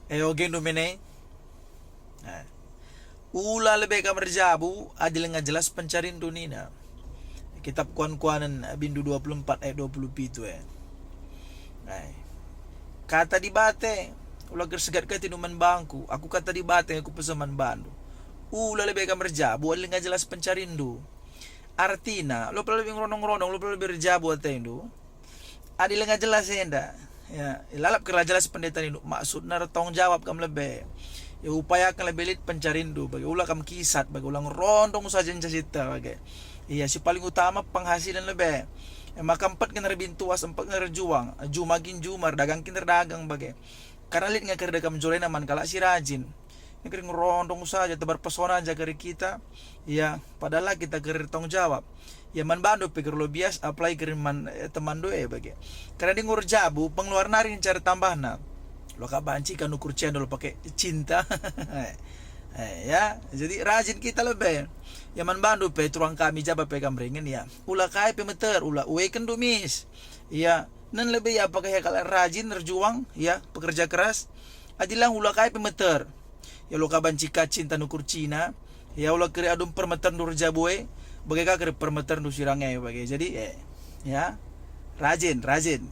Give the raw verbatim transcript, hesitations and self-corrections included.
Eh, ogendu mene. Eh. Ula lebe kam erjabu adi langa jelas pencarindu nina. Kitab Kuan-kuanen, eh, bindu dua puluh empat ayat dua puluh pitu, eh. Eh. Kata Dibata, ula kersegat kati numan bangku, aku kata Dibata yang kupesen man bandu. Ula lebe kam erjabu adi langa jelas pencarindu. Artina, lo perlu lebih ngerondong-ngerondong, lo perlu lebih erjabu atendu. Adi langa jelas enda, ya, lalap kira jelas pendeta nindu, maksudna ertanggung jawab kam lebe. Ya, upayaken lebe lit pencarindu bage, ula kam kisat bage, ula ngerondong saja ncasita bage. Iya, si paling utama penghasilan lebe. Ya, maka empat kena erbintuas, empat kena erjuang, juma kin juma, erdagang kin erdagang bage. Karena lit nge kerina kam jolena man kalak si rajin. Nge keri ngerondong saja, tebar pesona aja keri kita. Ya, padahal kita keri tanggung jawab. Ya, man bandu pe keri lo bias, apalagi keri man, eh, temanndu e bage. Karena adi ngur jabu, pengeluaran nari ncar tambahna. Lo ka banci kan ukur cendol pakai cinta. Eh, ya, jadi rajin kita lebe. Ya, man bandu pe, turang kami jaba pe kam ringen, ya. Ula kai pe meter, ula ueken dumis. Ya, nen lebe ya pakai kalak rajin, erjuang, ya, pekerja keras. Adi lang ula kai pe meter. Ya, lo ka banci ka cinta nukur cina. Ya, ula keri adum permeterndu erjabu e, bage ka keri permeterndu si rang e bage. Jadi, eh, ya, rajin, rajin.